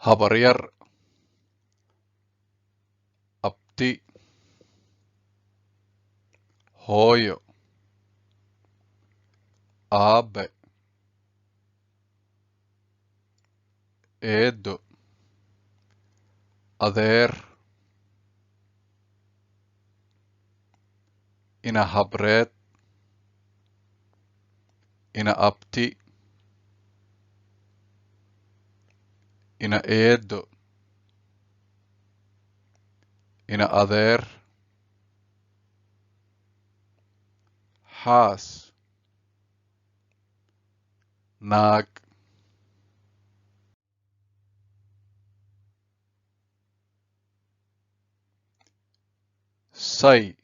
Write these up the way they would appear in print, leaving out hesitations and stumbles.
Habaryar, abti, hooyo, aabe, eedo, adeer, ina habreed, ina abti, ina eedo, ina adeer, xaas, naag. Say,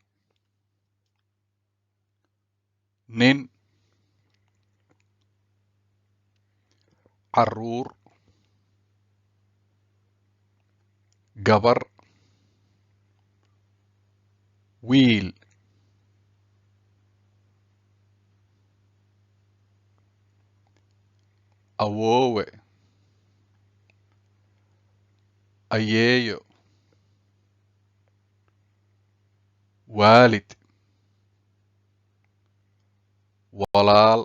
nin, carruur, gabar, wiil. Awoowe, ayeeyo, waalid, walaal.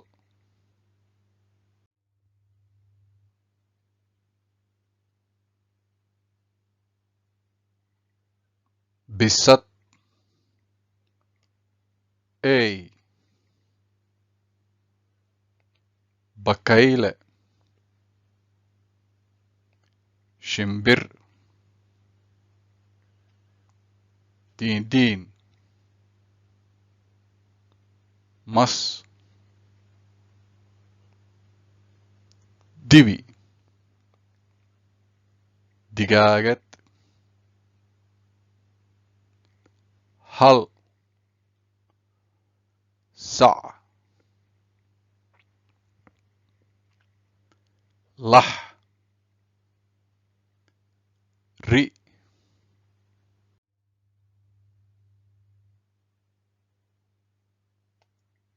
Bisad, ey, bakayle, shimbir, diindiin, mas, dibi, digaagad, hal, sac, lax, ri.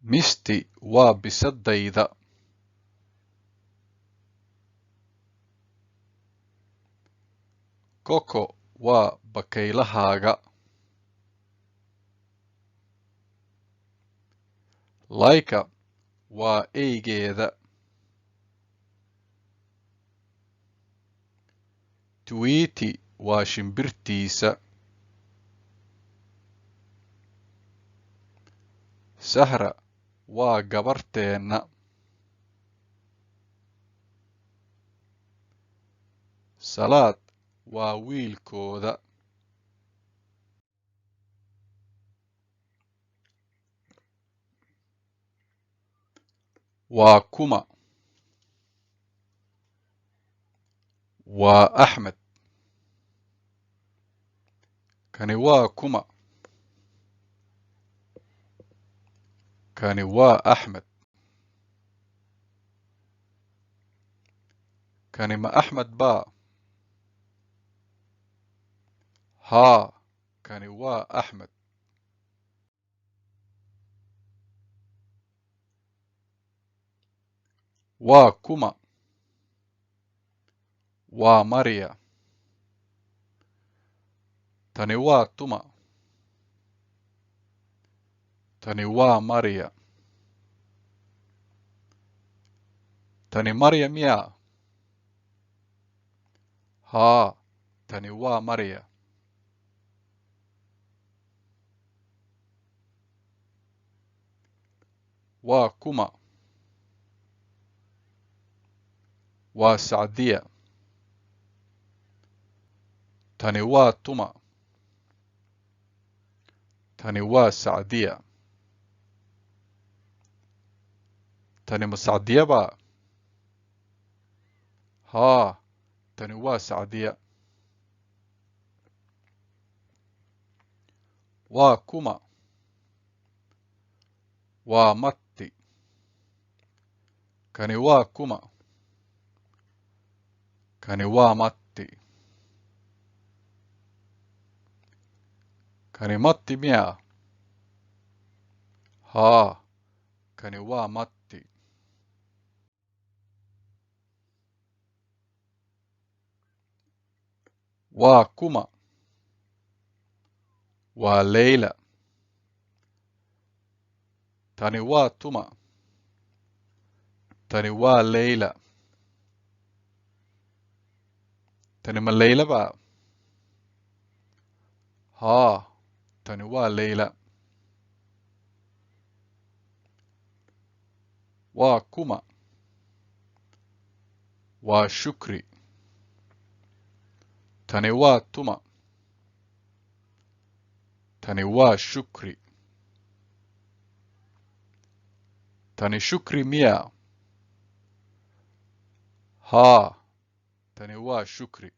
Misty waa bisadayda. Koko waa bakaylahaaga. Laika waa eygeeda. Tweety waa shimbirtiisa. Sahra waa gabarteenna. Salaad waa wiilkooda. Waa kuma? Waa Axmed. Kani waa kuma? Kani waa Axmed. Kani ma Axmed baa? Haa, kani waa Axmed. Waa kuma? Waa Maria. Tani waa tuma? Tani waa Maria. Tani Maria miyaa? Haa, tani waa Maria. Waa kuma? Waa Sacdiya. Tani waa tuma? Tani waa Sacdiya. Tani ma Sacdiya baa? Haa, tani waa Sacdiya. Waa kuma? Waa Matti. Kani waa kuma? Kani waa Matti. Kani Matti miyaa? Haa, kani waa Matti. Waa kuma? Waa Leyla. Tani waa tuma? Tani waa Leyla. Tani ma Leyla baa? Haa, tani waa Leyla. Waa kuma? Waa Shukri. Tani waa tuma? Tani waa Shukri. Tani Shukri miyaa? Haa, tani waa Shukri.